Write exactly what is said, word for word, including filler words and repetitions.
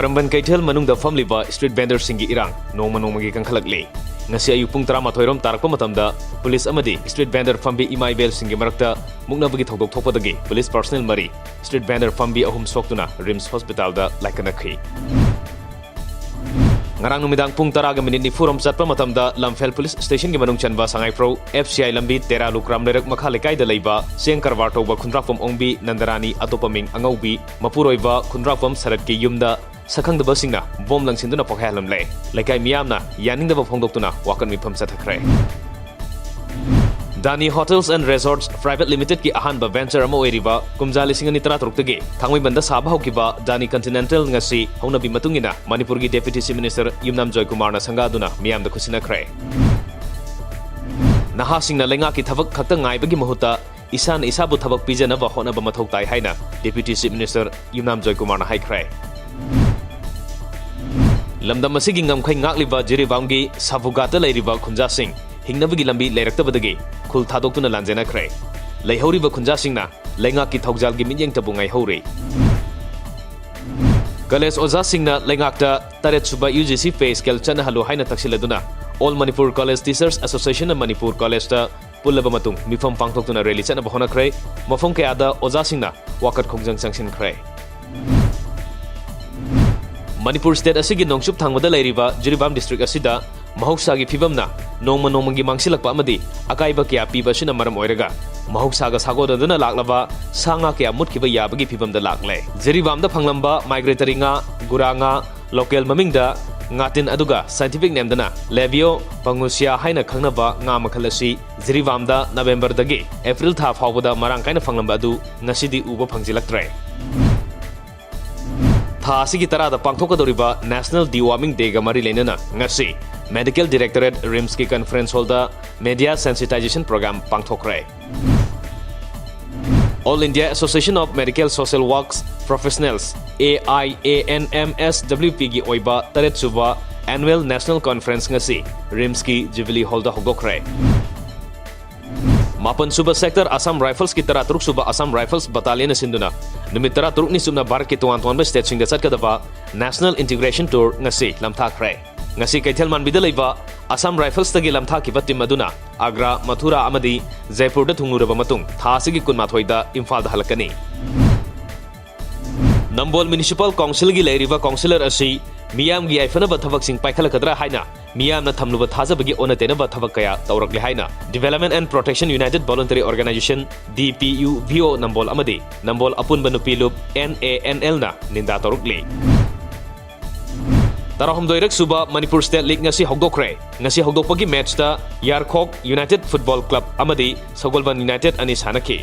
ꯄ꯭ꯔꯝꯕꯟ ꯀꯩꯊꯦꯜ ꯃꯅꯨꯡꯗ ꯐꯝꯂꯤꯕ street vendorꯁꯤꯡꯒꯤ ꯏꯔꯥꯡ ꯅꯣꯡꯃ ꯅꯣꯡꯃꯒꯤ ꯀꯟꯈꯠꯂꯛꯂꯤ꯫ ꯉꯁꯤ ꯑꯌꯨꯛ ꯄꯨꯡ ꯇꯔꯥꯃꯥꯊꯣꯏ ꯔꯣꯝ ꯇꯥꯔꯛꯄ ꯃꯇꯝꯗ ꯄꯨꯂꯤꯁ ꯑꯃꯗꯤ street vendor ꯐꯝꯕꯤ ꯏꯃꯥ ꯏꯕꯦꯜꯁꯤꯡꯒꯤ ꯃꯔꯛꯇ ꯃꯨꯛꯅꯕꯒꯤ ꯊꯧꯗꯣꯛ ꯊꯣꯛꯄꯗꯒꯤ ꯄꯨꯂꯤꯁ personnel ꯃꯔꯤ, street vendor ꯐꯝꯕꯤ ꯑꯍꯨꯝ ꯁꯣꯛꯇꯨꯅ RIMS hospitalꯗ ꯂꯥꯏꯀꯠꯅꯈꯤ꯫ ꯉꯔꯥꯡ ꯅꯨꯃꯤꯗꯥꯡ ꯄꯨꯡ ꯇꯔꯥꯒ ꯃꯤꯅꯤꯠ ꯅꯤꯐꯨ ꯔꯣꯝ ꯆꯠꯄ ꯃꯇꯝꯗ ꯂꯝꯐꯦꯜ ꯄꯨꯂꯤꯁ ꯁ꯭ꯇꯦꯁꯟꯒꯤ ꯃꯅꯨꯡ ꯆꯟꯕ ꯁꯉꯥꯏꯄ꯭ꯔꯧ FCI ꯂꯝꯕꯤ ꯇꯦꯔꯥ ꯂꯨꯀ꯭ꯔꯥꯝ ꯂꯩꯔꯛ ꯃꯈꯥ ꯂꯩꯀꯥꯏꯗ ꯂꯩꯕ ꯆꯦꯡ ꯀꯔꯕꯥꯔ ꯇꯧꯕ ꯈꯨꯟꯗ꯭ꯔꯥꯛꯄꯝ ꯑꯣꯡꯕꯤ ꯅꯟꯗꯔꯥꯅꯤ, ꯑꯇꯣꯞꯄ ꯃꯤꯡ ꯑꯉꯧꯕꯤ, ꯃꯄꯨꯔꯣꯏꯕ ꯈꯨꯟꯗ꯭ꯔꯥꯛꯄꯝ ꯁꯔꯠꯀꯤ ꯌꯨꯝꯗ ꯁꯛꯈꯪꯗꯕꯁꯤꯡꯅ ꯕꯣꯝ ꯂꯪꯁꯤꯟꯗꯨꯅ ꯄꯣꯈꯥꯏꯍꯜꯂꯝꯂꯦ꯫ ꯂꯩꯀꯥꯏ ꯃꯤꯌꯥꯝꯅ ꯌꯥꯅꯤꯡꯗꯕ ꯐꯣꯡꯗꯣꯛꯇꯨꯅ ꯋꯥꯀꯠ ꯃꯤꯐꯝ ꯆꯠꯊꯈ꯭ꯔꯦ꯫ ꯗꯥꯅꯤ Hotels and Resorts Private Limitedꯀꯤ ꯑꯍꯥꯟꯕ venture ꯑꯃ ꯑꯣꯏꯔꯤꯕ ꯀꯨꯝꯖꯥ ꯂꯤꯁꯤꯡ ꯑꯅꯤ ꯇꯔꯥꯇꯔꯨꯛꯇꯒꯤ ꯊꯥꯡꯃꯩꯕꯟꯗ ꯁꯥꯕ ꯍꯧꯈꯤꯕ ꯗꯥꯅꯤ Continental ꯉꯁꯤ ꯍꯧꯅꯕꯤ ꯃꯇꯨꯡ ꯏꯟꯅ ꯃꯅꯤꯄꯨꯔꯒꯤ Deputy Chief Minister ꯌꯨꯝꯅꯥꯝ ꯖꯣꯏꯀꯨꯃꯥꯔꯅ ꯁꯪꯒꯥꯗꯨꯅ ꯃꯤꯌꯥꯝꯗ ꯈꯨꯠꯁꯤꯟꯅꯈ꯭ꯔꯦ꯫ ꯅꯍꯥꯁꯤꯡꯅ ꯂꯩꯉꯥꯛꯀꯤ ꯊꯕꯛ ꯈꯛꯇ ꯉꯥꯏꯕꯒꯤ ꯃꯍꯨꯠꯇ ꯏꯁꯥꯅ ꯏꯁꯥꯕꯨ ꯊꯕꯛ ꯄꯤꯖꯅꯕ ꯍꯣꯠꯅꯕ ꯃꯊꯧ ꯇꯥꯏ ꯍꯥꯏꯅ Deputy Chief Minister ꯌꯨꯝꯅꯥꯝ ꯖꯣꯏꯀꯨꯃꯥꯔꯅ ꯍꯥꯏꯈ꯭ꯔꯦ꯫ ꯂꯝꯗꯝ ꯑꯁꯤꯒꯤ ꯉꯝꯈꯩ ꯉꯥꯛꯂꯤꯕ ꯖꯤꯔꯤꯕꯥꯝꯒꯤ ꯁꯥꯕꯨꯒꯥꯠꯇ ꯂꯩꯔꯤꯕ ꯈꯨꯟꯖꯥꯁꯤꯡ ꯍꯤꯡꯅꯕꯒꯤ ꯂꯝꯕꯤ ꯂꯩꯔꯛꯇꯕꯗꯒꯤ ꯈꯨꯜ ꯊꯥꯗꯣꯛꯇꯨꯅ ꯂꯥꯟꯖꯦꯟꯅꯈ꯭ꯔꯦ꯫ ꯂꯩꯍꯧꯔꯤꯕ ꯈꯨꯟꯖꯥꯁꯤꯡꯅ ꯂꯩꯉꯥꯛꯀꯤ ꯊꯧꯖꯥꯜꯒꯤ ꯃꯤꯠꯌꯦꯡꯇꯕꯨ ꯉꯥꯏꯍꯧꯔꯤ꯫ ꯀꯣꯂꯦꯖ ꯑꯣꯖꯥꯁꯤꯡꯅ ꯂꯩꯉꯥꯛꯇ ꯇꯔꯦꯠ ꯁꯨꯕ UGC pay scale ꯆꯠꯅꯍꯜꯂꯨ ꯍꯥꯏꯅ ꯇꯛꯁꯤꯜꯂꯗꯨꯅ All Manipur College Teachers Associationꯅ Manipur ꯀꯣꯂꯦꯖꯇ ꯄꯨꯜꯂꯕ ꯃꯇꯨꯡ ꯃꯤꯐꯝ ꯄꯥꯡꯊꯣꯛꯇꯨꯅ rally ꯆꯠꯅꯕ ꯍꯣꯠꯅꯈ꯭ꯔꯦ꯫ ꯃꯐꯝ ꯀꯌꯥꯗ ꯑꯣꯖꯥꯁꯤꯡꯅ ꯋꯥꯀꯠ ꯈꯣꯡꯖꯪ ꯆꯪꯁꯤꯟꯈ꯭ꯔꯦ꯫ ꯃꯅꯤꯄꯨꯔ state ꯑꯁꯤꯒꯤ ꯅꯣꯡꯆꯨꯞ ꯊꯪꯕꯗ ꯂꯩꯔꯤꯕ ꯖꯤꯔꯤꯕꯥꯝ district ꯑꯁꯤꯗ ꯃꯍꯧꯁꯥꯒꯤ ꯐꯤꯕꯝꯅ ꯅꯣꯡꯃ ꯅꯣꯡꯃꯒꯤ ꯃꯥꯡꯁꯤꯜꯂꯛꯄ ꯑꯃꯗꯤ ꯑꯀꯥꯏꯕ ꯀꯌꯥ ꯄꯤꯕ ꯑꯁꯤꯅ ꯃꯔꯝ ꯑꯣꯏꯔꯒ ꯃꯍꯧꯁꯥꯒ ꯁꯥꯒꯣꯟꯅꯗꯨꯅ ꯂꯥꯛꯂꯕ ꯁꯥ ꯉꯥ ꯀꯌꯥ ꯃꯨꯠꯈꯤꯕ ꯌꯥꯕꯒꯤ ꯐꯤꯕꯝꯗ ꯂꯥꯛꯂꯦ꯫ ꯖꯤꯔꯤꯕꯥꯝꯗ ꯐꯪꯂꯝꯕ migratory ꯉꯥ, ꯒꯨꯔꯥ ꯉꯥ, local ꯃꯃꯤꯡꯗ ꯉꯥꯇꯤꯟ ꯑꯗꯨꯒ scientific name ꯗꯅ Labeo pangusia ꯍꯥꯏꯅ ꯈꯪꯅꯕ ꯉꯥ ꯃꯈꯜ ꯑꯁꯤ ꯖꯤꯔꯤꯕꯥꯝꯗ November ꯗꯒꯤ April ꯊꯥ ꯐꯥꯎꯕꯗ ꯃꯔꯥꯡ ꯀꯥꯏꯅ ꯐꯪꯂꯝꯕ ꯑꯗꯨ ꯉꯁꯤꯗꯤ ꯎꯕ ꯐꯪꯖꯤꯜꯂꯛꯇ꯭ꯔꯦ꯫ ꯊꯥ ꯑꯁꯤꯒꯤ ꯇꯔꯥꯗ ꯄꯥꯡꯊꯣꯛꯀꯗꯧꯔꯤꯕ National Deworming Day ꯒ ꯃꯔꯤ ꯂꯩꯅꯅ ꯉꯁꯤ Medical Directorate RIMS ꯀꯤ conference hall the media sensitization program ꯄꯥꯡꯊꯣꯛꯈ꯭ꯔꯦ꯫ All India Association of Medical Social Works Professionals, AIANMSWP ꯒꯤ ꯑꯣꯏꯕ ꯇꯔꯦꯠ ꯁꯨꯕ Annual National Conference ꯉꯁꯤ RIMS ꯀꯤ Jubilee Hall ꯗ ꯍꯧꯗꯣꯛꯈ꯭ꯔꯦ꯫ ꯃꯥꯄꯟ ꯁꯨꯕ Sector Assam Riflesꯀꯤ ꯇꯔꯥ ꯇꯔꯨꯛ ꯁꯨꯕ Assam Rifles Battalionꯅ ꯁꯤꯟꯗꯨꯅ ꯅꯨꯃꯤꯠ ꯇꯔꯥ ꯇꯔꯨꯛꯅꯤ ꯆꯨꯞꯅ ꯚꯥꯔꯠꯀꯤ ꯇꯣꯉꯥꯟ ꯇꯣꯉꯥꯟꯕ stateꯁꯤꯡꯗ ꯆꯠꯀꯗꯕ National Integration Tour ꯉꯁꯤ ꯂꯝꯊꯥꯈ꯭ꯔꯦ꯫ ꯉꯁꯤ ꯀꯩꯊꯦꯜ ꯃꯥꯟꯕꯤꯗ ꯂꯩꯕ Assam Riflesꯇꯒꯤ ꯂꯝꯊꯥꯈꯤꯕ team ꯑꯗꯨꯅ ꯑꯒ꯭ꯔꯥ, ꯃꯊꯨꯔꯥ ꯑꯃꯗꯤ ꯖꯩꯄꯨꯔꯗ ꯊꯨꯡꯂꯨꯔꯕ ꯃꯇꯨꯡ ꯊꯥ ꯑꯁꯤꯒꯤ ꯀꯨꯟꯃꯥꯊꯣꯏꯗ ꯏꯝꯐꯥꯜꯗ ꯍꯜꯂꯛꯀꯅꯤ꯫ ꯅꯝꯕꯣꯜ Municipal Councilꯒꯤ ꯂꯩꯔꯤꯕ councillor ꯑꯁꯤ ꯃꯤꯌꯥꯝꯒꯤ ꯌꯥꯏꯐꯅꯕ ꯊꯕꯛꯁꯤꯡ ꯄꯥꯏꯈꯠꯂꯛꯀꯗ꯭ꯔꯥ ꯍꯥꯏꯅ ꯃꯤꯌꯥꯝꯅ ꯊꯝꯂꯨꯕ ꯊꯥꯖꯕꯒꯤ ꯑꯣꯟꯅ ꯇꯩꯅꯕ ꯊꯕꯛ ꯀꯌꯥ ꯇꯧꯔꯛꯂꯦ ꯍꯥꯏꯅ Development and Protection United Voluntary Organisation, DPUVO ꯅꯝꯕꯣꯜ ꯑꯃꯗꯤ ꯅꯝꯕꯣꯜ ꯑꯄꯨꯟꯕ ꯅꯨꯄꯤ ꯂꯨꯞ, NANLꯅ ꯅꯤꯟꯗꯥ ꯇꯧꯔꯛꯂꯤ꯫ ꯇꯔꯥꯍꯨꯝꯗꯣꯏꯔꯛ ꯁꯨꯕ ꯃꯅꯤꯄꯨꯔ State League ꯉꯁꯤ ꯍꯧꯗꯣꯛꯈ꯭ꯔꯦ꯫ ꯉꯁꯤ ꯍꯧꯗꯣꯛꯄꯒꯤ matchꯇ ꯌꯥꯔꯈꯣꯛ United Football Club ꯑꯃꯗꯤ ꯁꯒꯣꯜꯕꯟ United ꯑꯅꯤ ꯁꯥꯟꯅꯈꯤ꯫